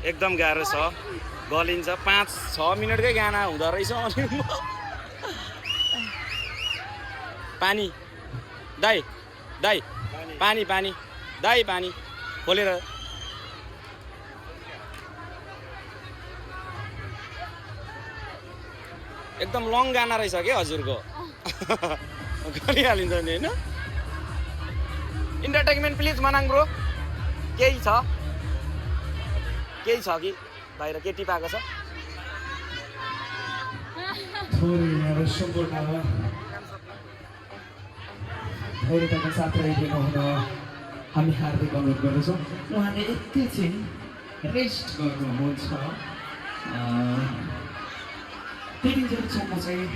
एकदम गाह्रो छ, गलिन्छ। 5-6 मिनटकै गाना हुँदो रहेछ। अनि पानी दाई दाई पानी पानी दाई पानी खोलेर एकदम लङ गाना रहेछ के हजुरको। गरिहालिन्छ नि होइन। Entertainment please Manang bro. केही छ कि बाहिर के टिपाएको छ? धैर्यताका साथ रहिदिनु हुन हामी हार्दिक अनुरोध गर्दछौँ। उहाँले एकैछिन रेस्ट गर्नुहुन्छ। त्यतिन्जेलसम्म चाहिँ